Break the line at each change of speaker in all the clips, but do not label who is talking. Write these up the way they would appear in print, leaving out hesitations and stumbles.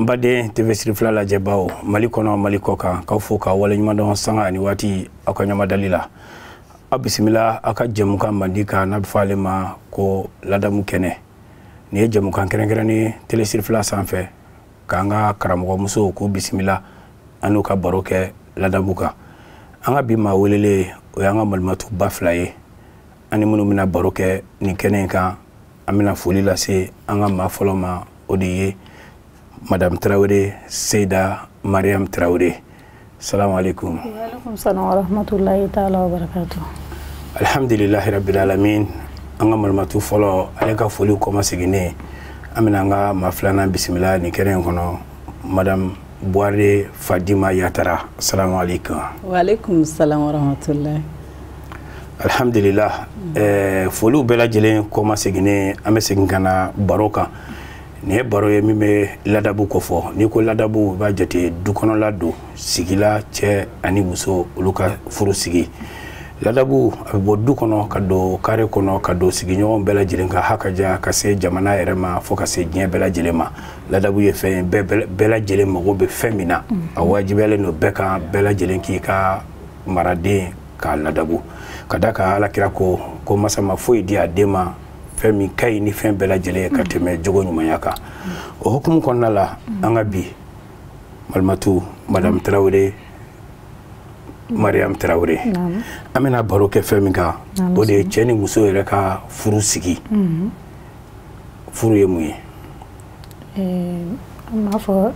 An baden TV Siri fila lajɛbaw Mali kɔnɔ Mali kɔ kan k'aw fo k'aw waleɲumandɔn sanga ani waati aw ka ɲamadali la. Aw bisimila aw ka jɛmukan mandi kan n'a bɛ fɔ ale ma ko ladamu kɛnɛ. Nin ye jɛmukan kɛrɛnkɛrɛnnen Télé Siri fila sanfɛ k'an ka karamɔgɔmusow k'u bisimila an n'u ka baro kɛ ladamu kan. An ka bi maa welelen o y'an ka malimatu ba fila ye. An ni minnu bɛna baro kɛ nin kɛnɛ in kan, an bɛna foli lase an ka maa fɔlɔ ma, o de ye Madame Traoré Seyda Mariam Traoré. Salam alaikum.
Wa alaikum salam wa rahmatullahi ta'ala wa barakatuh.
Alhamdulillahi rabbil alamin. An ka malimatu fɔlɔ ale ka foli kɔmaseginnen, an bɛna an ka maa filanan bisimila nin kɛnɛ in kɔnɔ, Madame Buware Fadima Yatara. Salam alaikum.
Wa alaikum salam wa rahmatullahi.
Alhamdulillah. Foliw bɛɛ lajɛlen kɔmaseginnen, an bɛ segin ka na baro kan. Nin ye baro ye min bɛ ladabu kofɔ. N'i ko ladabu, i b'a jate du kɔnɔla don, sigila cɛ ani muso olu ka furu sigi. Ladabu a bɛ bɔ du kɔnɔ ka don kare kɔnɔ ka don sigiɲɔgɔn bɛɛ lajɛlen kan, hakaja ka se jamana yɛrɛ ma fo ka se diɲɛ bɛɛ lajɛlen ma. Ladabu ye fɛn ye bɛɛ lajɛlen mago bɛ fɛn min na, a wajibiyalen don bɛɛ kan, bɛɛ lajɛlen k'i ka maraden k'a ladabu. Ka d'a kan Ala kira ko ko masa ma foyi di a den ma fɛn min ka ɲi ni fɛn bɛɛ lajɛlen ye ka tɛmɛ jogo ɲumanya kan. O hukumu kɔnɔna la, an ka bi malimatu Madame Traoré Mariam Traoré, an bɛna baro kɛ fɛn min kan, o de ye cɛ ni muso yɛrɛ ka furu sigi. Furu ye mun ye?
An b'a fɔ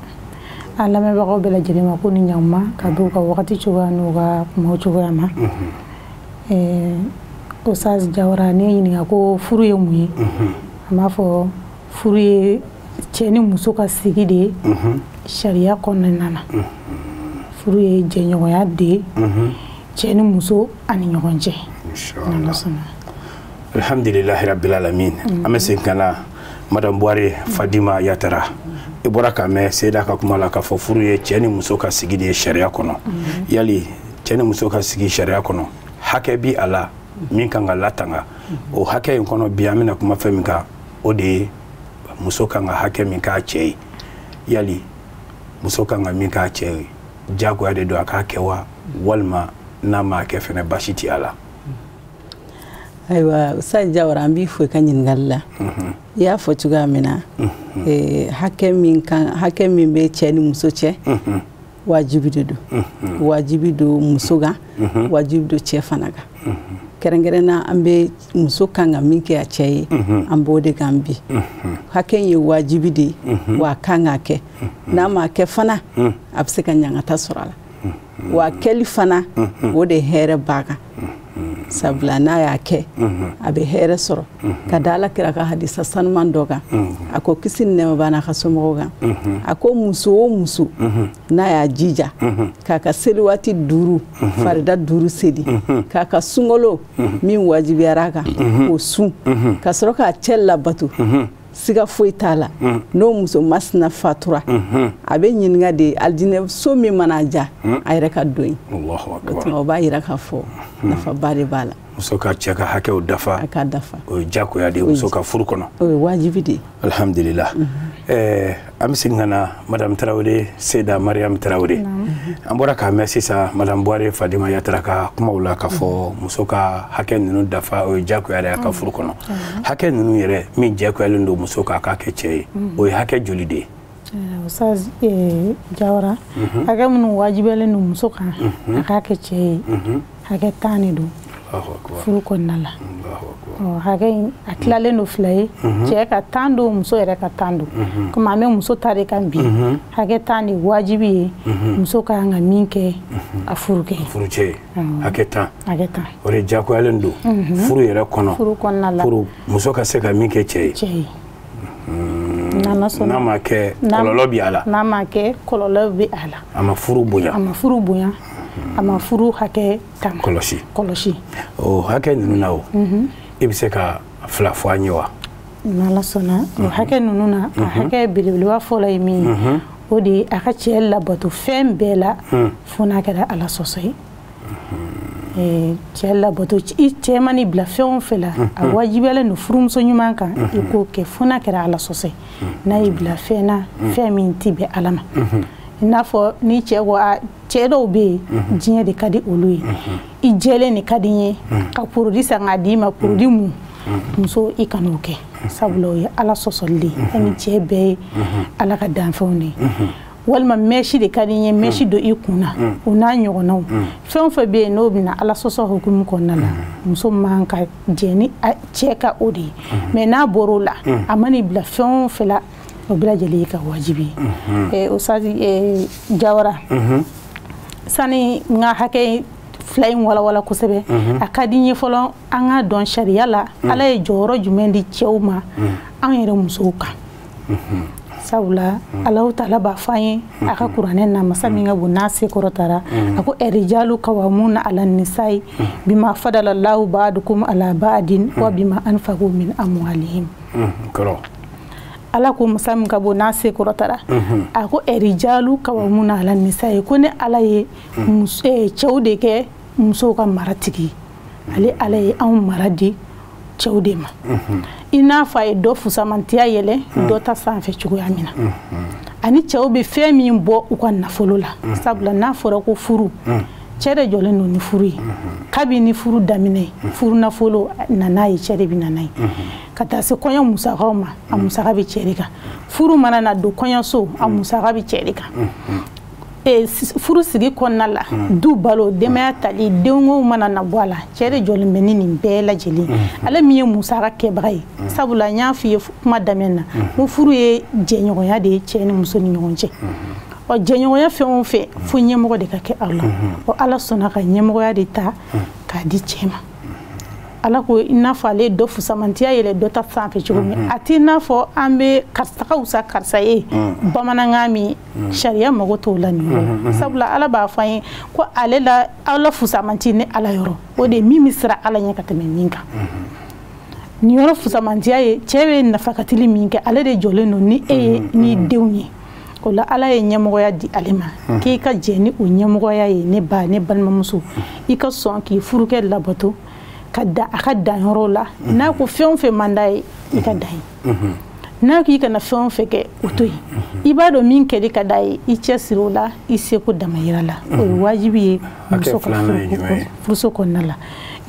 an lamɛnbagaw bɛɛ lajɛlen ma ko ni ɲankuma ka b'u ka wagati cogoya n'u ka kumaw cogoya ma. Oustaz Jawara, ne ɲininka ko furu ye mun ye, an b'a fɔ furu ye cɛ ni muso ka sigi de ye sariya kɔnɔna na. Furu ye jɛɲɔgɔnya de ye cɛ ni muso ani ɲɔgɔn cɛ.
Alhamdulillahi rabbil alamin. An bɛ segin ka na Madame Buware Fadima Yatara. I bɔra k'a mɛn Seyida ka kuma la k'a fɔ furu ye cɛ ni muso ka sigi de ye sariya kɔnɔ. Yali cɛ ni muso ka sigi sariya kɔnɔ, hakɛ bi a la min kan ka latanga. O hakɛ in kɔnɔ bi an bɛna kuma fɛn min kan, o de ye muso kan ka hakɛ min k'a cɛ ye. Yali muso kan ka min k'a cɛ ye, diyagoya de don a k'a kɛ wa, walima n'a m'a kɛ fɛnɛ baasi ti a la?
Ayiwa Oustaz Jawara, an b'i fo i ka ɲininkali la. I y'a fɔ cogoya min na, hakɛ min kan, hakɛ min bɛ cɛ ni muso cɛ, wajibi de don. Wajibi don muso kan, wajibi don cɛ fana kan. Kɛrɛnkɛrɛnna an bɛ muso kan ka min kɛ a cɛ ye, an b'o de kan bi. Hakɛ in ye wajibi de ye, wa a kan k'a kɛ. N'a m'a kɛ fana, a bɛ se ka ɲangata sɔrɔ a la. Wa kɛli fana, o de hɛrɛ b'a kan. Sabula n'a y'a kɛ, a bɛ hɛrɛ sɔrɔ. Ka da Ala kira ka hadisa sanuman dɔ kan, a ko kisi ni nɛɛma b'a n'a ka somɔgɔw kan, a ko muso o muso n'a y'a jija k'a ka seli waati 5 farida 5 seli, k'a ka sunkalo min wajibiyara a kan k'o sun, ka sɔrɔ k'a cɛ labato, siga foyi t'a la, n'o muso masina fatura, a bɛ ɲininka de alijinɛ so min mana ja a yɛrɛ ka don yen. O tuma o b'a yira k'a fɔ nafaba de b'a la.
Muso ka cɛ ka hakɛw dafa,
a ka dafa,
o ye diyagoya de ye muso ka furu kɔnɔ,
o ye wajibi de ye.
Alhamdulillah. An bɛ segin ka na Madame Traoré Seyda Mariam Traoré. An bɔra k'a mɛn sisan Madame Buware Fadima Yatara ka kumaw la k'a fɔ muso ka hakɛ ninnu dafa, o ye diyagoya de ye a ka furu kɔnɔ. Hakɛ ninnu yɛrɛ min diyagoyalen don muso k'a kɛ cɛ ye, o ye hakɛ joli de ye?
Oustaz Jawara, hakɛ minnu wajibiyalen don muso kan a k'a kɛ cɛ ye, hakɛ 10 de don furu kɔnɔna la. Hakɛ in a tilalen don 2 ye, cɛ ka 10 don, muso yɛrɛ ka 10 don. Komi an bɛ muso ta de kan bi, hakɛ 10 de wajibi ye muso ka kan ka min kɛ a furu kɛ.
Furu cɛ hakɛ 10.
Hakɛ 10.
O de diyagoyalen don furu yɛrɛ kɔnɔ.
Furu kɔnɔna la.
Furu muso ka se ka min kɛ cɛ ye.
Cɛ ye.
N'a ma kɛ kɔlɔlɔ bɛ a la.
N'a ma kɛ kɔlɔlɔ bɛ a la.
A ma furu bonya.
A ma furu bonya. A ma furu hakɛ tanga.
Kɔlɔsi.
Kɔlɔsi.
O hakɛ ninnu na o, i bɛ se ka 2 fɔ an ye wa?
N'Ala sɔnna, o hakɛ ninnu na, a hakɛ belebeleba fɔlɔ ye min ye, o de ye a ka cɛ labato fɛn bɛɛ la fo n'a kɛra Ala sɔsɔ ye. Cɛ labato, i cɛ man'i bila fɛn o fɛn la, a wajibiyalen don furumuso ɲuman kan i k'o kɛ, fo n'a kɛra Ala sɔsɔ ye. N'a y'i bila fɛn na, fɛn min tɛ bɛn Ala ma, i n'a fɔ ni cɛ ko a cɛ dɔw bɛ yen, diɲɛ de ka di olu ye, i jɛlen de ka di n ye, ka produit san k'a d'i ma, produit mun, muso i kan'o kɛ, sabula o ye Ala sɔsɔli de ye. Ni cɛ bɛɛ ye Ala ka danfɛnw de ye. Walima mèche de ka di n ye, mèche don i kun na, o n'a ɲɔgɔnnaw, fɛn o fɛn bɛ yen n'o bɛna Ala sɔsɔ hukumu kɔnɔna la, muso man ka jɛn ni cɛ ka o de ye. Mais n'a bɔr'o la, a man'i bila fɛn o fɛn la, o bɛɛ lajɛlen y'i ka wajibi ye. Ustazi Jawara, sani n ka hakɛ fila in walawala kosɛbɛ, a ka di n ye fɔlɔ an ka dɔn sariya la Ala ye jɔyɔrɔ jumɛn di cɛw ma an yɛrɛ musow kan. Sabula Alahu taala b'a fɔ an ye a ka kuranɛ na, masa min ka bon n'a se kɔrɔtara, a ko erijalu kawamuna ala nisayi bima fadala lahu ba'dukum ala ba'din wa bima anfaqu min amwalihim. Ala ko masa min ka bon n'a se kɔrɔtara, a ko erijalu kawamuna ala nisayi, ko ne Ala ye cɛw de kɛ musow ka mara tigi, ale Ala ye anw mara di cɛw de ma. I n'a fɔ a ye dɔ fusamantiya yɛlɛ dɔ ta sanfɛ cogoya min na, ani cɛw bɛ fɛn min bɔ u ka nafolo la. Sabula n'a fɔra ko furu, cɛ de jɔlen don ni furu ye. Kabini furu daminɛ, furu nafolo nana ye, cɛ de bɛ na n'a ye. Ka taa se kɔɲɔ musakaw ma, a musaka bɛ cɛ de kan. Furu mana na don kɔɲɔso, a musaka bɛ cɛ de kan. Furu sigi kɔnɔna la, du balo, denbaya tali, denko mana na bɔ a la, cɛ de jɔlen bɛ ni nin bɛɛ lajɛlen. Ale min ye musaka kɛbaga ye, sabula n y'a f'i ye kuma daminɛ na, ko furu ye jɛɲɔgɔnya de ye cɛ ni muso ni ɲɔgɔn cɛ. Ɔ jɛɲɔgɔnya fɛn o fɛn, fo ɲɛmɔgɔ de ka kɛ aw la. Ɔ Ala sɔnna ka ɲɛmɔgɔya de ta k'a di cɛ ma. Ala ko i n'a fɔ ale ye dɔ fusamantiya yɛlɛ dɔ ta sanfɛ cogo min, a t'i n'a fɔ an bɛ karisa ka wusa karisa ye bamanankan min, sariya mago t'o la nin yɔrɔ la. Sabula Ala b'a fɔ an ye ko ale la Ala fusamanti ni Ala yɔrɔ, o de ye min bɛ siran Ala ɲɛ ka tɛmɛ min kan. Nin yɔrɔ fusamantiya ye cɛ bɛ nafakatili min kɛ, ale de jɔlen don ni e ye ni denw ye. O la Ala ye ɲɛmɔgɔya di ale ma, k'i ka jɛ ni o ɲɛmɔgɔya ye, ne ba, ne balimamuso, i ka sɔn k'i furukɛ labato ka da a ka danyɔrɔ la. N'a ko fɛn o fɛn man d'a ye, i ka dan ye. N'a ko i kana fɛn o fɛn kɛ, o to yen. I b'a dɔn min kɛli ka d'a ye, i cɛsiri o la, i seko damayira la. O ye wajibi ye muso ka furuso kɔnɔna la.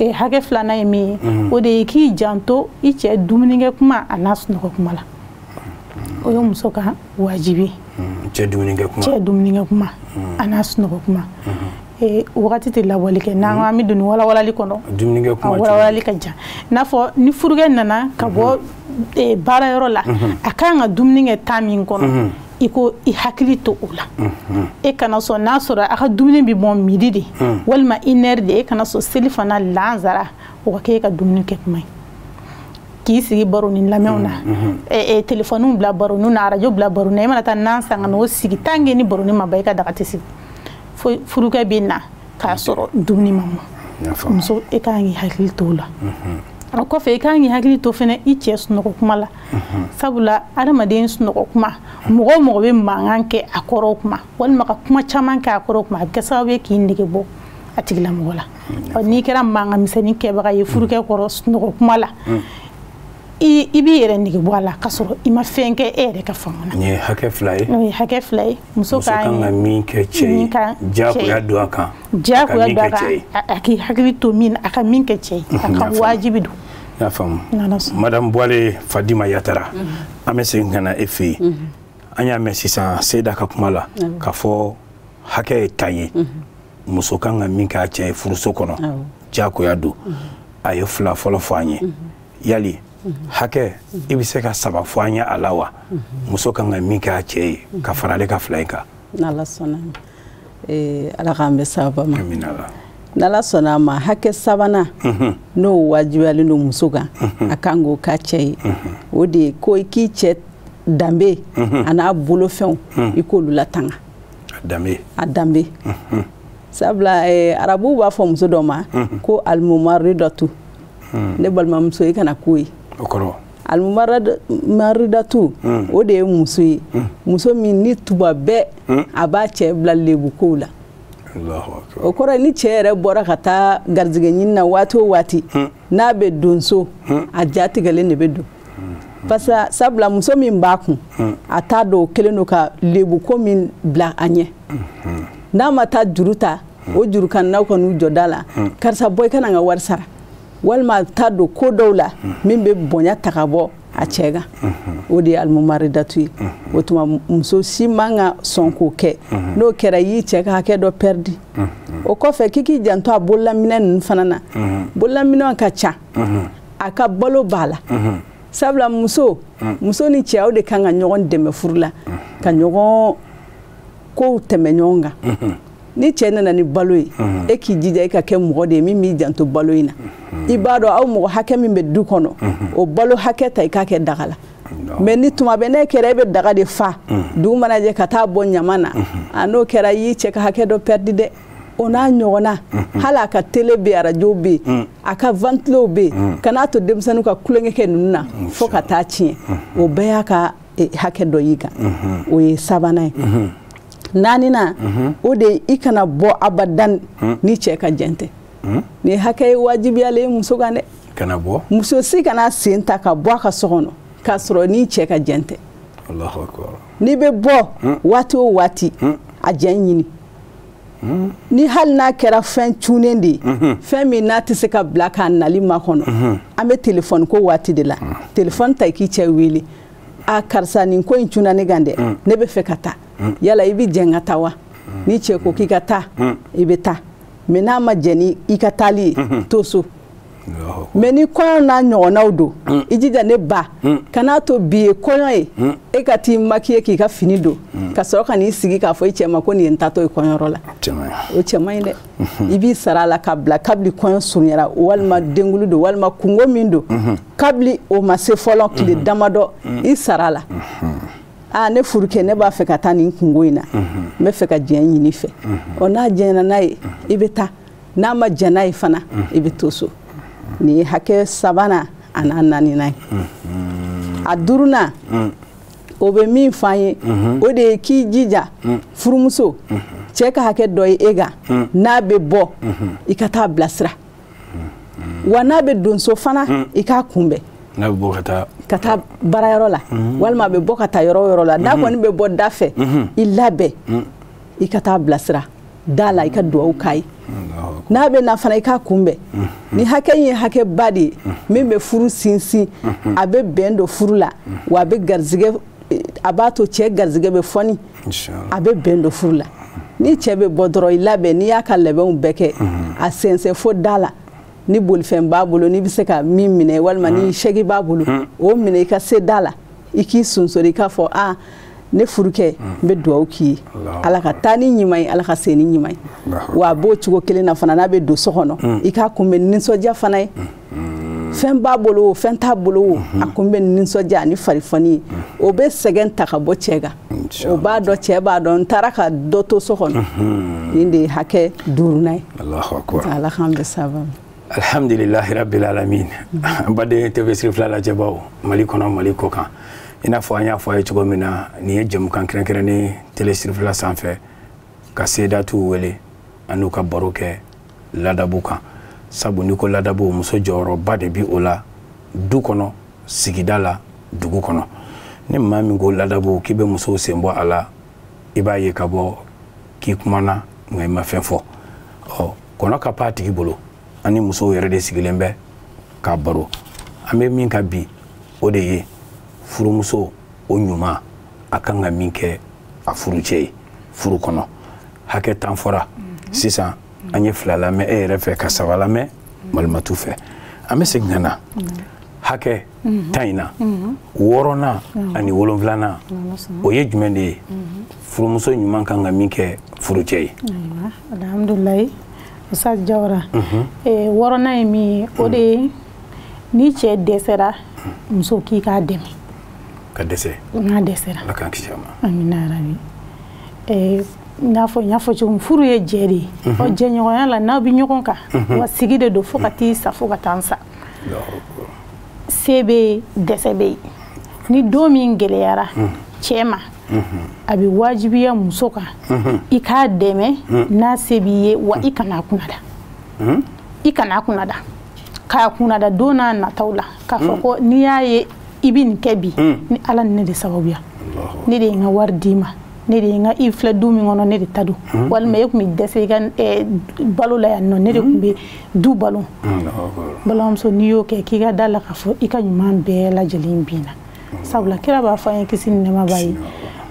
Hakɛ filanan ye min ye, o de ye k'i janto i cɛ dumunikɛ kuma a n'a sunɔgɔ kuma la. O ye muso ka wajibi ye.
Cɛ dumunikɛ kuma,
cɛ dumunikɛ kuma a n'a sunɔgɔ kuma. Wagati tɛ labɔli kɛ n'an ko an bɛ don walawalali kɔnɔ,
dumunikɛ kuma
walawalali ka jan. N'a fɔ ni furukɛ nana ka bɔ baarayɔrɔ la, a kan ka dumuni kɛ temps min kɔnɔ, i ko i hakili to o la. E kana sɔn n'a sɔrɔ a ka dumuni bɛ bɔ midi de walima une heure de, e kana sɔn seli fana lansara o ka kɛ e ka dumuni kɛ kuma ye. K'i sigi baro ni lamɛnw na, telefɔniw bila baro na, arajo bila baro na, e mana taa nan san ka n'o sigi, tant que ni baroni ma ban, e ka daga tɛ sigi. Fo furukɛ bɛ na k'a sɔrɔ dumuni ma mɔ. Muso, e kan k'i hakili to o la. O kɔfɛ, i kan k'i hakili to fɛnɛ i cɛ sunɔgɔ kuma la. Sabula adamaden sunɔgɔ kuma, mɔgɔ o mɔgɔ bɛ mankan kɛ a kɔrɔ kuma, walima ka kuma caman kɛ a kɔrɔ kuma, a bɛ kɛ sababu ye k'i nege bɔ a tigilamɔgɔ la. Ɔ n'i kɛra mankan misɛnnin kɛbaga ye furukɛ kɔrɔ sunɔgɔ kuma la, i b'i yɛrɛ nege bɔ a la k'a sɔrɔ i ma fɛn kɛ e yɛrɛ ka faamu na.
Nin ye hakɛ fila ye.
Nin ye hakɛ fila ye. Muso
kan ka min kɛ cɛ ye, diyagoya don a kan.
Diyagoya don a kan, a k'i hakili to min na, a ka min kɛ cɛ ye, a ka wajibi don.
N y'a faamu. Madame Buwale Fadima Yatara, an bɛ segin ka na e fɛ yen. An y'a mɛn sisan Seyida ka kuma la k'a fɔ hakɛ ye 10 ye, muso kan ka min kɛ a cɛ ye furuso kɔnɔ, diyagoya don. A ye fila fɔlɔ fɔ an ye. Yali hakɛ i bɛ se ka 3 fɔ an ye a la wa? Muso kan ka min kɛ a cɛ ye ka fara ale ka fila in kan.
N'Ala sɔnna, Ala k'an bɛn sababa ma.
Amina.
N'Ala sɔnna a ma, hakɛ sabanan n'o wajibiyalen don muso kan, a kan k'o k'a cɛ ye, o de ye ko i k'i cɛ danbe a n'a bolofɛnw, i k'olu latanga.
A danbe.
A danbe. Sabula arabuw b'a fɔ muso dɔ ma ko alimumaridatu. Ne balimamuso, i kana k'o ye.
O kɔrɔ?
Alimumaridatu, o de ye muso ye, muso min ni tuba bɛɛ a b'a cɛ bila lebukow la. O kɔrɔ ni cɛ yɛrɛ bɔra ka taa garijɛgɛ ɲini na waati o waati, n'a bɛ don so, a ja tigɛlen de bɛ don. Parce que sabula muso min b'a kun, a t'a dɔn o kɛlen don ka lebuko min bila a ɲɛ. N'a ma taa juru ta, o juru kan n'aw ka n'u jɔ da la, karisa bɔ i ka na n ka wari sara, walima a t'a don ko dɔw la min bɛ bonya ta ka bɔ a cɛ kan. O de ye alimumaridatu ye. O tuma muso si man ka sɔn k'o kɛ. N'o kɛra, i y'i cɛ ka hakɛ dɔ pɛridi. O kɔfɛ, k'i k'i janto a bololaminɛ ninnu fana na. Bololaminɛw ka ca, a ka balo b'a la. Sabula muso ni cɛ, aw de kan ka ɲɔgɔn dɛmɛ furu la, ka ɲɔgɔn kow tɛmɛ ɲɔgɔn kan. Ni cɛ nana ni balo ye, e k'i jija i ka kɛ mɔgɔ de ye min b'i janto balo in na. I b'a dɔn aw mɔgɔ hakɛ min bɛ du kɔnɔ, o balo hakɛ ta i k'a kɛ daga la. Mais ni tuma bɛɛ n'e kɛra e bɛ daga de fa, dugu mana jɛ ka taa bɔ ɲama na, a n'o kɛra i y'i cɛ ka hakɛ dɔ pɛridi dɛ. O n'a ɲɔgɔnna, hali a ka télé bɛ yen, arajo bɛ yen, a ka ventilow bɛ yen, kan'a to denmisɛnninw ka tulonkɛ kɛ ninnu na fo ka taa tiɲɛ. O bɛɛ y'a ka hakɛ dɔ y'i kan. O ye sabanan ye. Naaninan, o de ye i kana bɔ abadan ni cɛ ka jɛn tɛ. Nin hakɛ ye wajibiyalen ye muso kan dɛ.
Kana bɔ.
Muso si kana sen ta ka bɔ a ka so kɔnɔ k'a sɔrɔ ni cɛ ka jɛn tɛ.
Allahu akbar.
N'i bɛ bɔ waati o waati, a jɛn ɲini. Ni hali n'a kɛra fɛn cunnen de ye, fɛn min n'a tɛ se ka bila k'a nali makɔnɔ, an bɛ telefɔni ko waati de la. Telefɔni ta i k'i cɛ wele, a karisa nin ko in cunna ne kan dɛ, ne bɛ fɛ ka taa, yala i bɛ jɛn ka taa wa? Ni cɛ ko k'i ka taa, i bɛ taa. Mais n'a ma jɛn ni i ka taali ye, to so. Mais ni kɔɲɔ n'a ɲɔgɔnnaw don, i jija ne ba, kan'a to bi ye kɔɲɔ ye, e ka t'i maquiller k'i ka fini don, ka sɔrɔ ka n'i sigi k'a fɔ i cɛ ma ko nin ye n taatɔ ye kɔɲɔyɔrɔ la. O cɛ man ɲi dɛ. I b'i sara a la ka bila kabili kɔɲɔ surunyara, walima denkuli don, walima kungo min don, kabili o ma se fɔlɔ tile damadɔ, i sara a la. Aa ne furukɛ, ne b'a fɛ ka taa nin kungo in na, n bɛ fɛ ka diɲɛ ɲini fɛ. Ɔ n'a jɛnna n'a ye, i bɛ taa. N'a ma jɛn n'a ye fana, i bɛ to so. Nin ye hakɛ sabanan a n'a naaninan ye. A duurunan, o bɛ min f'an ye, o de ye k'i jija furumuso, cɛ ka hakɛ dɔ ye e kan, n'a bɛ bɔ i ka taa bilasira, wa n'a bɛ don so fana, i k'a kunbɛn.
N'a bɛ bɔ ka
taa baarayɔrɔ la, walima a bɛ bɔ ka taa yɔrɔ o yɔrɔ la, n'a kɔni bɛ bɔ da fɛ, i labɛn i ka taa bilasira da la, i ka duwawu k'a ye. N'a bɛ na fana, i k'a kunbɛn. Ni hakɛ in ye hakɛ ba de ye min bɛ furu sinsin, a bɛ bɛn don furu la, wa a bɛ garijɛgɛ, a b'a to cɛ garijɛgɛ bɛ fɔni, a bɛ bɛn don furu la. Ni cɛ bɛ bɔ dɔrɔn, i labɛn, n'i y'a ka labɛnw bɛɛ kɛ, a sɛnsɛn fo da la. Ni bolifɛn b'a bolo, n'i bɛ se ka min minɛ, walima ni sɛgi b'a bolo, o minɛ i ka se da la, i k'i sonsori, i k'a fɔ a ne furukɛ, n bɛ duwawu k'i ye, Ala ka taa ni ɲuman ye, Ala ka segin ni ɲuman ye. Wa a b'o cogo kelen na fana, n'a bɛ don so kɔnɔ, i k'a kunbɛn ni nisɔndiya fana ye. Fɛn b'a bolo o, fɛn t'a bolo o, a kunbɛn ni nisɔndiya ani farifoni ye. O bɛ sɛgɛn ta ka bɔ cɛ kan. O b'a dɔn, cɛ b'a dɔn n taara ka dɔ to so kɔnɔ. Nin de ye hakɛ duurunan ye.
Allahu akbar.
Ala k'an bɛn sababa ma.
Alhamdulilahi rabbil alamin. An baden TV Siri fila lajɛbaw, Mali kɔnɔ, Mali kɔ kan. I n'a fɔ an y'a fɔ a ye cogo min na, nin ye jɛmukan kɛrɛnkɛrɛnnen télé Siri fila sanfɛ, ka sedatuw wele an n'u ka baro kɛ ladabu kan. Sabu n'i ko ladabu, muso jɔyɔrɔba de bi o la du kɔnɔ, sigida la, dugu kɔnɔ. Ni maa min ko ladabu k'i bɛ musow sen bɔ a la, i b'a ye ka bɔ k'i kumana nka i ma fɛn fɔ. Ɔ kɔnɔ ka pan a tigi bolo. An ni musow yɛrɛ de sigilen bɛ k'a baro. An bɛ min ka bi, o de ye furumuso o ɲuman a kan ka min kɛ a furucɛ ye furu kɔnɔ. Hakɛ 10 fɔra sisan, an ye 2 lamɛn e yɛrɛ fɛ, ka 3 lamɛn Malimatu fɛ. An bɛ segin ka na hakɛ 10 in na, 6nan ani 7nan, o ye jumɛn de ye furumuso ɲuman kan ka min kɛ furucɛ ye?
Alhamdulilayi. Ustaz Jawara, 6nan ye min ye, o de ye ni cɛ dɛsɛra, muso k'i k'a dɛmɛ.
Ka dɛsɛ?
N'a dɛsɛra.
Ala k'an kisi a ma.
Amina yarabi. N'a fɔ n y'a fɔ cogo min, furu ye jɛ de ye. Ɔ jɛɲɔgɔnya la, n'aw bɛ ɲɔgɔn kan, wa sigi de don fo ka t'i sa, fo ka taa n sa. Se bɛ yen, dɛsɛ bɛ yen. Ni don min gɛlɛyara cɛ ma, A bɛ wajibiya muso kan i k'a dɛmɛ n'a se b'i ye, wa i kana kunnada. I kana kunnada, k'a kunnada don n'a nataw la, k'a fɔ ko n'i y'a ye i bɛ nin kɛ bi, ni Ala ni ne de sababuya, ne de ye n ka wari d'i ma, ne de ye n ka i filɛ du min kɔnɔ, ne de ta don, walima e tun bɛ dɛsɛ i ka balo la yan nɔ, ne de tun bɛ du balo. Balimamuso, n'i y'o kɛ, k'i ka da la k'a fɔ i ka ɲuman bɛɛ lajɛlen binna. Sabula kira b'a fɔ an ye, kisi ni nɛɛma b'a ye,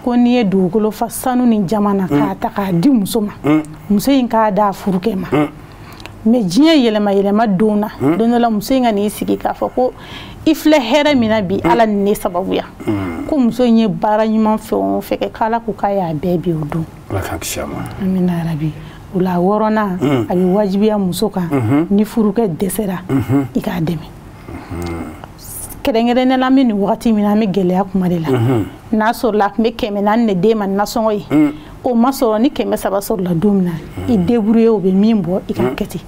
ko n'i ye dugukolo fa sanu ni jama na k'a ta k'a di muso ma, muso in k'a d'a furukɛ ma. Mais diɲɛ yɛlɛma yɛlɛma don na, don dɔ la muso in ka n'i sigi k'a fɔ ko i filɛ hɛrɛ min na bi, Ala ni ne sababuya, ko muso in ye baara ɲuman fɛn o fɛn kɛ, k'Ala ko k'a y'a bɛɛ bi o don.
Ala k'an kisi a ma.
Amina yarabi. O la wɔɔrɔnan, a bɛ wajibiya muso kan, ni furukɛ dɛsɛra, i k'a dɛmɛ. Kɛrɛnkɛrɛnnenya la, an bɛ nin wagati min na, an bɛ gɛlɛya kuma de la. N'a sɔrɔla a tun bɛ 400 de d'e ma nasɔngɔ ye, o ma sɔrɔ, ni 300 sɔrɔla don min na, i débrouiller, o bɛ min bɔ, i k'a kɛ ten.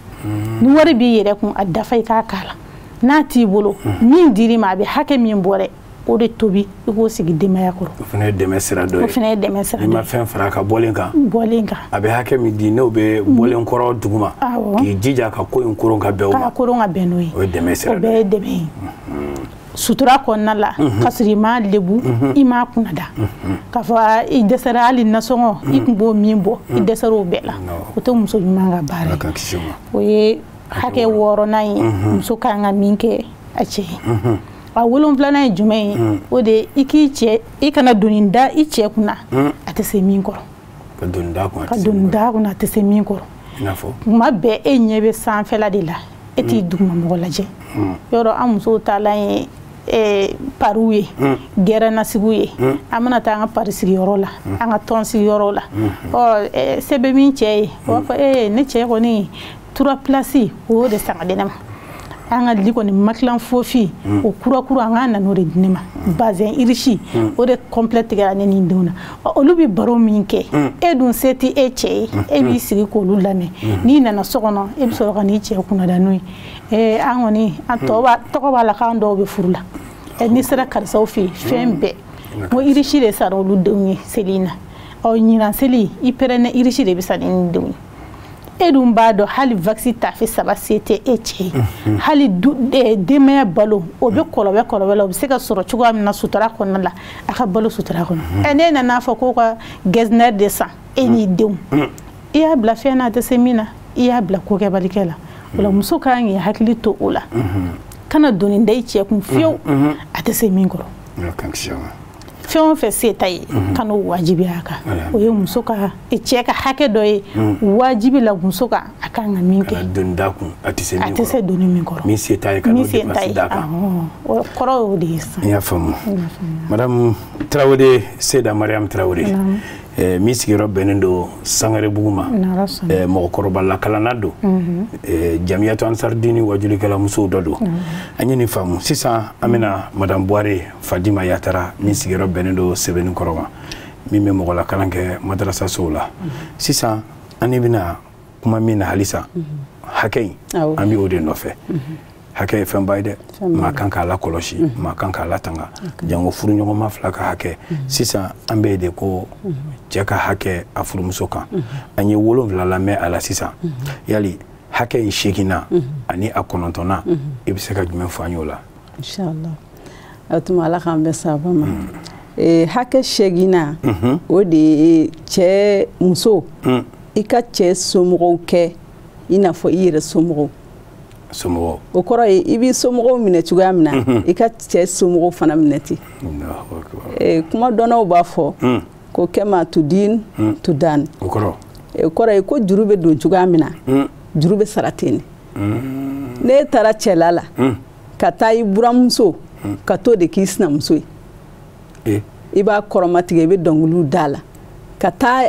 Ni wari b'i yɛrɛ kun, a dafa, i k'a k'a la. N'a t'i bolo, min dir'i ma, a bɛ hakɛ min bɔ dɛ, o de tobi, i k'o sigi denbaya kɔrɔ.
O fana ye dɛmɛ sira dɔ ye.
O fana ye dɛmɛ sira dɔ ye.
N'i ma fɛn fara a ka bɔlen kan.
Bɔlen kan.
A bɛ hakɛ min di, n'o bɛ bɔlen kɔrɔ duguma. K'i jija ka ko in koron ka bɛn o ma.
K'a koron ka bɛn n'o ye.
O ye dɛmɛ sira dɔ ye.
O bɛɛ ye dɛmɛ ye. Sutura kɔnɔna la, ka sɔrɔ i m'a lebu, i m'a kunnada, k'a fɔ i dɛsɛra hali nasɔngɔ, i tun b'o min bɔ, i dɛsɛra o bɛɛ la, o tɛ muso ɲuman ka baara ye. O ye hakɛ wɔɔrɔnan ye, muso kan ka min kɛ a cɛ ye. A wolonfilanan ye jumɛn ye? O de ye i k'i cɛ, i kana doni da i cɛ kunna a tɛ se min kɔrɔ.
Ka doni d'a kunna,
ka doni d'a kunna a tɛ se min kɔrɔ.
I n'a fɔ?
Kuma bɛɛ e ɲɛ bɛ sanfɛla de la, e t'i dugumamɔgɔ lajɛ. Yɔrɔ an musow taalan ye pariw ye, gɛrɛnasigiw ye. An mana taa an ka pari sigiyɔrɔ la, an ka tɔn sigiyɔrɔ la, ɔ se bɛ min cɛ ye, o b'a fɔ ee ne cɛ kɔni 3 places o y'o de san ka di ne ma. An ka li kɔni makilan fofi, o kura kura, an k'a na n'o de di ne ma. Bazɛn irisi, o de complet tigɛra ne ni n denw na. Olu bɛ baro min kɛ, e dun se tɛ e cɛ ye, e b'i sigi k'olu lamɛn. N'i nana so kɔnɔ, e bɛ sɔrɔ ka n'i cɛ kunnada n'o ye. An kɔni an tɔgɔ b'a la k'an dɔw bɛ furu la. N'i sera karisaw fɛ yen, fɛn bɛɛ, n ko irisi de sara olu denw ye seli in na. Ɔ ɲinan seli, i pɛrɛnna, irisi de bɛ sa ni denw ye. E dun b'a dɔn hali vaccin tafe 3 se tɛ e cɛ ye. Hali denbaya balo, o bɛ kɔlɔbɛ kɔlɔbɛ la, o bɛ se ka sɔrɔ cogoya min na sutura kɔnɔna la, a ka balo sutura kɔnɔ. Ne nana fɔ ko ka Getzner de san e n'i denw, i y'a bila fɛn na a tɛ se min na, i y'a bila kokɛbalikɛ la. O la muso ka kan k'i hakili to o la, kana doni da i cɛ kun fiyewu a tɛ se min kɔrɔ. Fɛn o fɛn se ta ye, ka n'o wajibiya a kan. O ye muso ka cɛ ka hakɛ dɔ ye wajibi la muso kan, a kan ka min kɛ.
Kana doni d'a kun a tɛ se min kɔrɔ.
A tɛ se doni min kɔrɔ.
Min se t'a ye, ka n'o dépense d'a kan.
O kɔrɔ y'o de ye sisan.
N y'a faamu. Madame Tarawele, Seyida Mariam Tarawele, min sigiyɔrɔ bɛnnen don Sangarebugu ma, mɔgɔkɔrɔba lakalanna don, Jamiyatu Ansaridini wajulikɛla musow dɔ don. An ye nin faamu. Sisan an bɛna Madame Buware Fadima Yatara, min sigiyɔrɔ bɛnnen don Sɛbɛnnikɔrɔ ma, min bɛ mɔgɔ lakalan kɛ madarasasow la. Sisan an bɛna kuma min na halisa, hakɛ in, an bɛ o de nɔfɛ. Hakɛ ye fɛnba ye dɛ, maa kan k'a lakɔlɔsi, maa kan k'a latanga, jango furuɲɔgɔnma fila ka hakɛ. Sisan an bɛ de ko cɛ ka hakɛ a furumuso kan. An ye 7 lamɛn a la sisan. Yali hakɛ in 8nan ani a 9nan, i bɛ se ka jumɛn fɔ an y'o la?
Inshallah, o tuma Ala k'an bɛn sababa ma. Hakɛ 8nan, o de ye cɛ muso, i ka cɛ somɔgɔw kɛ i n'a fɔ i yɛrɛ somɔgɔw.
Somɔgɔw.
O kɔrɔ ye i b'i somɔgɔw minɛ cogoya min na, i ka cɛ somɔgɔw fana minɛ ten. Kuma dɔnnaw b'a fɔ ko kɛma tudin tudan.
O kɔrɔ?
O kɔrɔ ye ko juru bɛ don cogoya min na, juru bɛ sara ten de. N'e taara cɛla la, ka taa i buramuso, ka t'o de k'i sinamuso ye. I b'a kɔrɔmatigɛ, i bɛ dɔnkiliw d'a la, ka taa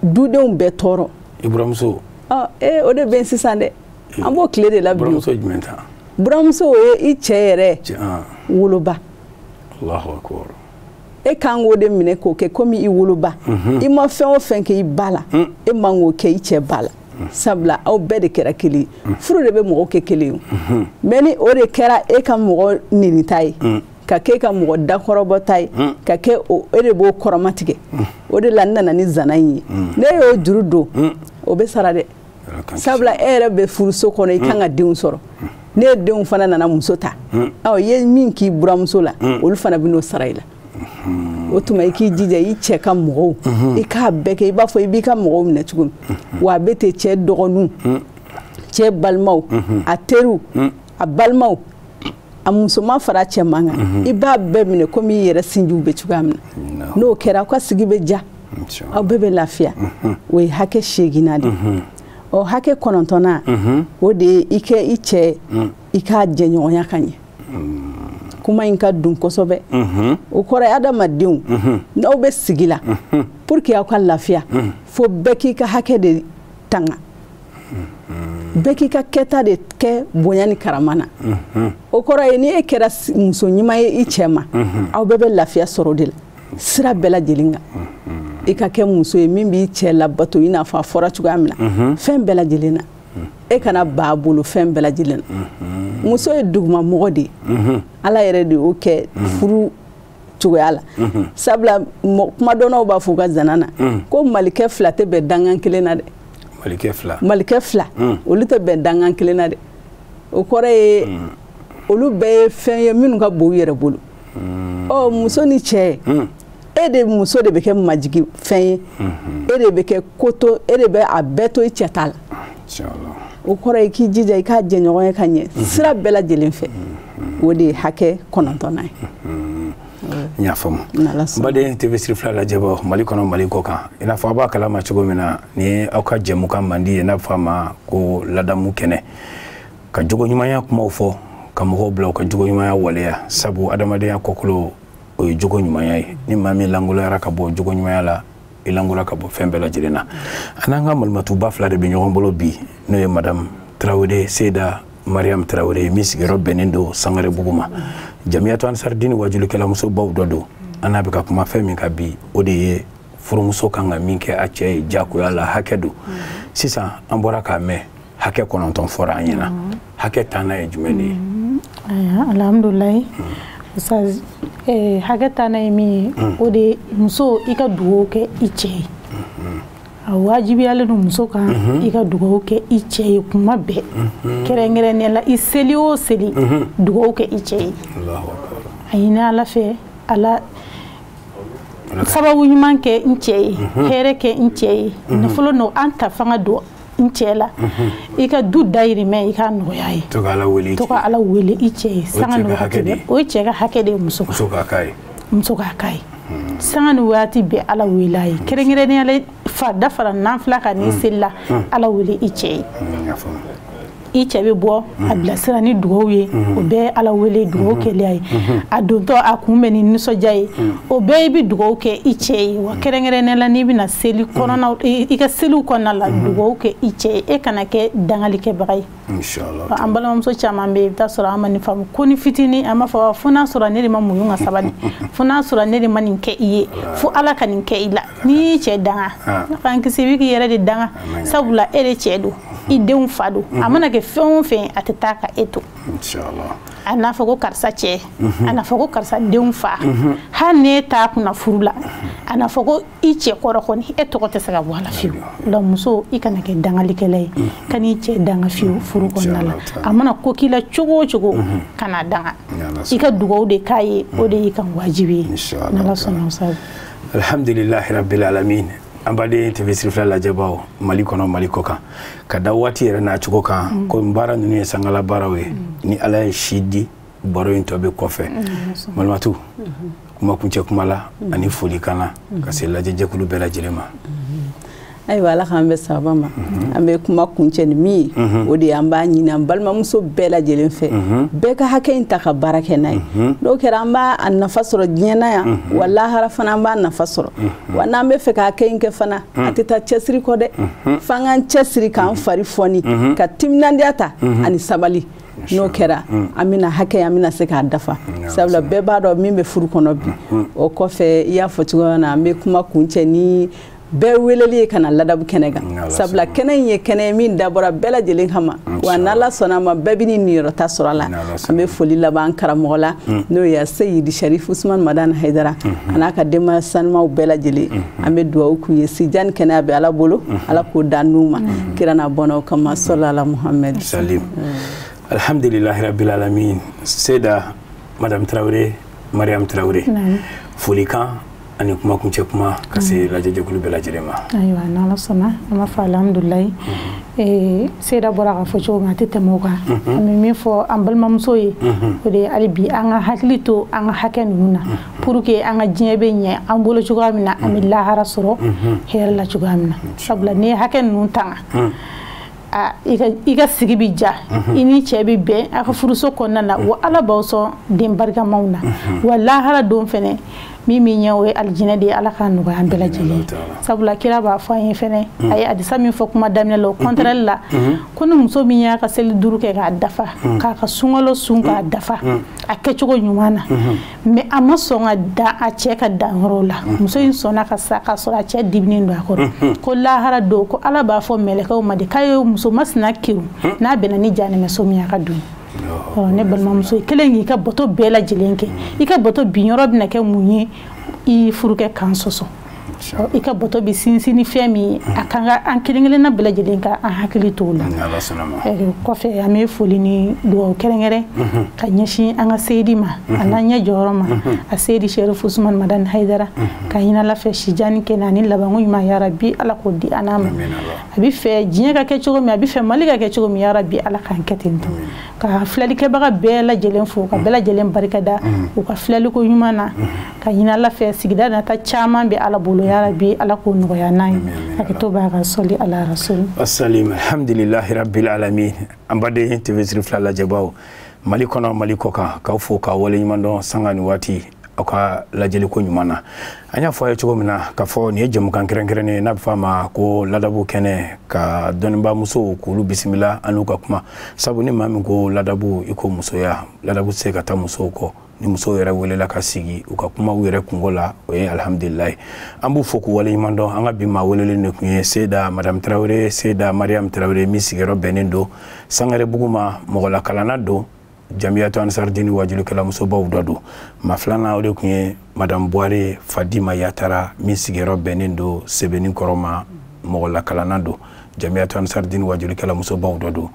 dudenw bɛɛ tɔɔrɔ.
I buramuso?
O de bɛ yen sisan dɛ. An b'o tile de la bi.
Buramuso jumɛn ta?
Buramuso o ye i cɛ yɛrɛ woloba.
Allahu akbar.
E kan k'o de minɛ k'o kɛ komi i woloba. I ma fɛn o fɛn kɛ i ba la, e man k'o kɛ i cɛ ba la. Sabula aw bɛɛ de kɛra kelen ye. Furu de bɛ mɔgɔw kɛ kelen ye. Mais ni o de kɛra e ka mɔgɔ nenita ye, Ka kɛ ka mɔgɔ dakɔrɔbɔta ye, ka kɛ e de b'o kɔrɔmatigɛ. O de la n nana ni zana in ye. Ne y'o juru don, o bɛ sara dɛ. Sabula e yɛrɛ bɛ furuso kɔnɔ, i kan ka denw sɔrɔ. Ne ye denw fana nana muso ta, ɔ i ye min k'i buramuso la, olu fana bɛ n'o sara i la. O tuma i k'i jija i cɛ ka mɔgɔw, i k'a bɛɛ kɛ i b'a fɔ i b'i ka mɔgɔw minɛ cogo min. Wa a bɛ ten cɛ dɔgɔninw, cɛ balimaw, a teriw, a balimaw, a musoman fara cɛman kan, i b'a bɛɛ minɛ komi i yɛrɛ sinjiw bɛ cogoya min na. N'o kɛra, aw ka sigi bɛ diya, aw bɛɛ bɛ lafiya. O ye hakɛ 8nan de ye. Ɔ hakɛ 9nan, o de ye i kɛ i cɛ, i k'a jɛɲɔgɔnya ka ɲɛ. Kuma in ka dun kosɛbɛ. O kɔrɔ ye adamadenw n'aw bɛ sigi la, pour que aw ka lafiya, fo bɛɛ k'i ka hakɛ de tanga, bɛɛ k'i ka kɛta de kɛ bonya ni karama na. O kɔrɔ ye ni e kɛra muso ɲuman ye i cɛ ma, aw bɛɛ bɛ lafiya sɔrɔ o de la sira bɛɛ lajɛlen kan. I ka kɛ muso ye min b'i cɛ labato i n'a fɔ a fɔra cogoya min na, fɛn bɛɛ lajɛlen na. E kana ba bolo fɛn bɛɛ lajɛlen na. Muso ye dugumamɔgɔ de ye, Ala yɛrɛ de y'o kɛ furu cogoya la. Sabula kumadɔnnaw b'a fɔ u ka zana na ko malikɛ 2 tɛ bɛn dangan kelen na dɛ. Malikɛ 2 olu tɛ bɛn dangan kelen na dɛ. O kɔrɔ ye olu bɛɛ ye fɛn ye minnu ka bon u yɛrɛ bolo. Ɔ muso ni cɛ, e de muso de bɛ kɛ majigi fɛn ye, e de bɛ kɛ koto, e de bɛ a bɛɛ to i cɛ ta la. O kɔrɔ ye k'i jija i k'a jɛɲɔgɔn ye ka ɲɛ sira bɛɛ lajɛlen fɛ. O de ye hakɛ 9nan ye.
N y'a faamu. N baden TV Siri fila lajɛbɔ Mali kɔnɔ, Mali kɔ kan, i n'a fɔ a b'a kalama cogo min na, ni ye aw ka jɛmukan mandi ye n'a bɛ fɔ a ma ko ladamu kɛnɛ, ka jogoɲumanya kumaw fɔ, ka mɔgɔw bila u ka jogoɲumanya waleya. Sabu adamadenya kɔkolo o ye jogoɲumanya ye. Ni maa min lankoloyara ka bɔ jogoɲumanya la, i lankoloya ka bɔ fɛn bɛɛ lajɛlen na. An n'an ka malimatuba 2 de bɛ ɲɔgɔn bolo bi, n'o ye Madame Tarawele Seyida Mariam Tarawele, min sigiyɔrɔ bɛnnen don Sangarebugu ma. Jamiyatu Ansaridini wajulikɛlamusobaw dɔ don. An n'a bɛ ka kuma fɛn min kan bi, o de ye furumuso kan ka min kɛ a cɛ ye diyagoya la, hakɛ don. Sisan an bɔra k'a mɛn, hakɛ 9 fɔra an ɲɛna. Hakɛ 10nan ye jumɛn de ye?
Alhamdulilayi, Ustaz, hakɛ 10nan ye min ye, o de ye muso i ka dugawu kɛ i cɛ ye. A wajibiyalen don muso kan i ka dugawu kɛ i cɛ ye kuma bɛɛ, kɛrɛnkɛrɛnnenya la i seli o seli, dugawu kɛ i cɛ ye. A ɲini Ala fɛ, Ala sababu ɲuman kɛ n cɛ ye, hɛrɛ kɛ n cɛ ye, nafolo nɔ an ta fanga don n cɛ la, i ka du dayirimɛ i k'a nɔgɔya ye.
To ka Ala wele,
to ka Ala wele i cɛ ye sanga ni wagati bɛɛ. O ye cɛ ka hakɛ de ye muso kan.
Muso k'a k'a ye.
Muso k'a k'a ye sanga ni waati bɛɛ Ala wele a ye, kɛrɛnkɛrɛnnenya la farida fara nanfila kan n'i selila, Ala wele i cɛ ye. I cɛ bɛ bɔ a bilasira ni dugawu ye, o bɛɛ ye Ala wele dugawu kɛlen ye. A dontɔ a kunbɛn ni nisɔndiya ye, o bɛɛ i bɛ dugawu kɛ i cɛ ye. Wa kɛrɛnkɛrɛnnenya la n'i bɛna seli kɔnɔna, i ka seliw kɔnɔna la, dugawu kɛ i cɛ ye. E kana kɛ dangalikɛbaga ye. An balimamuso caman bɛ yen, i bɛ taa sɔrɔ an ma nin faamu ko ni fitinin, an b'a fɔ fo n'a sɔrɔ ne de ma muɲu ka sabali, fo n'a sɔrɔ ne de ma nin kɛ i ye, fo Ala ka nin kɛ i la. N'i y'i cɛ danga, k'an kisi, i bɛ k'i yɛrɛ de danga, sabula e de cɛ don, i denw fa don. A mana kɛ fɛn o fɛn, a tɛ taa ka e to. A n'a fɔ ko karisa cɛ, a n'a fɔ ko karisa denw fa, hali n'e t'a kunna furu la, a n'a fɔ ko i cɛ kɔrɔ kɔni, e tɔgɔ tɛ se ka bɔ a la fiyewu. Donc muso, i kana kɛ dangalikɛla ye, kan'i cɛ danga fiyewu furu kɔnɔna la. A mana ko k'i la cogo o cogo, kana danga, i ka dugawu de k'a ye, o de y'i kan wajibi ye. N'Ala sɔnna o sabu.
Alhamdulilahi rabbil alamin. An baden TV Siri fila lajɛbaw Mali kɔnɔ, Mali kɔ kan, ka da waati yɛrɛ n'a cogo kan, ko baara ninnu ye sangala baaraw ye. Ni Ala ye si di, baro in tɔ bɛ kɔfɛ. Malimatu, kuma kuncɛ kuma la ani folikan na ka se lajɛjɛkulu bɛɛ lajɛlen ma.
Ayiwa, Ala k'an bɛ sababa ma. An bɛ kuma kuncɛ ni min ye, o de ye an b'a ɲini an balimamuso bɛɛ lajɛlen fɛ, bɛɛ ka hakɛ in ta ka baara kɛ n'a ye. N'o kɛra, an b'a nafa sɔrɔ diɲɛ na yan, wa lahara fana an b'a nafa sɔrɔ. Wa n'an bɛ fɛ ka hakɛ in kɛ fana, a tɛ taa cɛsiri kɔ dɛ. F'an k'an cɛsiri, k'an fari fɔni, ka timinandiya ta ani sabali. N'o kɛra, an bɛna hakɛ, an bɛna se k'a dafa. Sabula bɛɛ b'a dɔn min bɛ furu kɔnɔ bi. O kɔfɛ, i y'a fɔ cogoya min na, an bɛ kuma kuncɛ ni Bɛɛ weleli ye ka na ladabu kɛnɛ kan, sabula kɛnɛ in ye kɛnɛ ye min dabɔra bɛɛ lajɛlen kama, wa n'Ala sɔnna a ma bɛɛ bɛ n'i niyɔrɔ ta sɔrɔ a la. An bɛ foli laban karamɔgɔ la, n'o ye Seyidi Sharif Usman Madani Hayidara, a n'a ka denbaya sanumaw bɛɛ lajɛlen. An bɛ dugawu k'u ye, si jan ni kɛnɛya bɛ Ala bolo, Ala k'o da n'u ma, kira n'a bɔnnaw kama, sɔlala Muhammed.
Salim. Alhamdulillahi rabbil alamin. Seyda Madame Traoré, Mariam Traoré, folikan ani kuma kuncɛ kuma ka se lajɛjɛkulu bɛɛ lajɛlen ma.
Ayiwa, n'Ala sɔnna, an b'a fɔ alhamdulilayi. Seyda bɔra k'a fɔ cogo min, a tɛ tɛmɛ o kan. An bɛ min fɔ an balimamuso ye, o de ye hali bi an ka hakili to an ka hakɛ ninnu na, pour que an ka diɲɛ bɛ ɲɛ an bolo cogoya min na, an bɛ lahara sɔrɔ hɛrɛ la cogoya min na. Sabula n'i ye hakɛ ninnu tanga, i ka sigi bɛ ja, i ni cɛ bɛ bɛn a ka furuso kɔnɔna na, wa Ala b'aw sɔn den barikamaw na, wa lahara don fɛnɛ min bɛ ɲɛ, o ye alijinɛ de ye. Ala k'a nɔgɔya an bɛɛ lajɛlen. Sabula kira b'a fɔ an ye fɛnɛ, a ye hadisa min fɔ kuma daminɛ la, o contraire la, ko ni muso min y'a ka seli 5 kɛ k'a dafa, k'a ka sunkalo sun k'a dafa a kɛcogo ɲuman na, mais a ma sɔn ka dan a cɛ ka danyɔrɔ la, muso in sɔnna ka sa k'a sɔrɔ a cɛ dibinen don a kɔrɔ, ko lahara don, ko Ala b'a fɔ mɛlɛkɛw ma de k'a ye muso masina kerun n'a bɛnna ni jahanɛmɛso min ye, a ka don. Ne balimamuso, i kelen k'i ka bato bɛɛ lajɛlen kɛ, i ka bato binyɔrɔ bɛna kɛ mun ye? I furukɛ kan sɔsɔ, i ka bato bɛ sinsin ni fɛn min ye, a kan ka an kelen kelenna bɛɛ lajɛlen ka an hakili to o la. Kɔfɛ, an bɛ foli ni dugawu kɛrɛnkɛrɛn ka ɲɛsin an ka seyidi ma, a n'an ɲɛ jɔyɔrɔ ma, a Seyidi Sharif Usman Madani Hayidara, ka ɲini Ala fɛ si jan ni kɛnɛ ani labanko ɲuman, yarabi Ala k'o di an n'a ma. A bɛ fɛ diɲɛ ka kɛ cogo min, a bɛ fɛ Mali ka kɛ cogo min, yarabi Ala k'an kɛ ten tɔ. Ka filɛlikɛbaga bɛɛ lajɛlen fo, ka bɛɛ lajɛlen barikada u ka filɛliko ɲuman na, ka ɲini Ala fɛ sigida nata caman bɛ Ala bolo, yarabi Ala k'o nɔgɔya n'an ye. Hakɛto b'a ka sɔli ala rasul.
Wasalim. Alhamdulillahi rabbil alamin. An baden TV Siri 2 lajɛbaw, Mali kɔnɔ, Mali kɔ kan, k'aw fo k'aw waleɲuman dɔn sanga ni waati aw ka lajɛliko ɲuman na. An y'a fɔ a ye cogo min na k'a fɔ nin ye jɛmukan kɛrɛnkɛrɛnnen ye n'a bɛ fɔ a ma ko ladabu kɛnɛ, ka dɔnnibaa musow k'olu bisimila an n'u ka kuma. Sabu ni maa min ko ladabu, i ko musoya, ladabu tɛ se ka taa musow kɔ. Ni musow yɛrɛ welela ka sigi u ka kuma u yɛrɛ kungo la, o ye alhamdulilayi. An b'u fo k'u waleɲuman dɔn. An ka bi maa welelen de tun ye Seyda Madame Traoré, Seyda Mariam Traoré, min sigiyɔrɔ bɛnnen don Sangarebugu ma, mɔgɔlakalanna don, Jamiyatu Ansardini wajulikɛla musobaw dɔ don. Maa filanan, o de tun ye Madame Buware Fadima Yatara, min sigiyɔrɔ bɛnnen don Sebenikɔrɔ ma, mɔgɔlakalanna don, Jamiyatu Ansardini wajulikɛla musobaw dɔ don.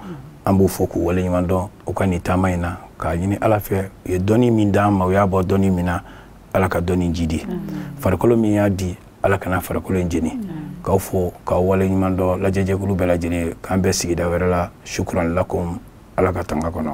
An b'u fo k'u waleɲuman dɔn u ka nin taama in na, k'a ɲini Ala fɛ u ye dɔnni min d'an ma, u y'a bɔ dɔnni min na, Ala ka dɔnni jidi, farikolo min y'a di, Ala kana farikolo in jeni. K'aw fo k'aw waleɲuman dɔn, lajɛjɛkulu bɛɛ lajɛlen, k'an bɛɛ sigida wɛrɛ la. Shukran lakum. Ala ka tanga kɔnɔ.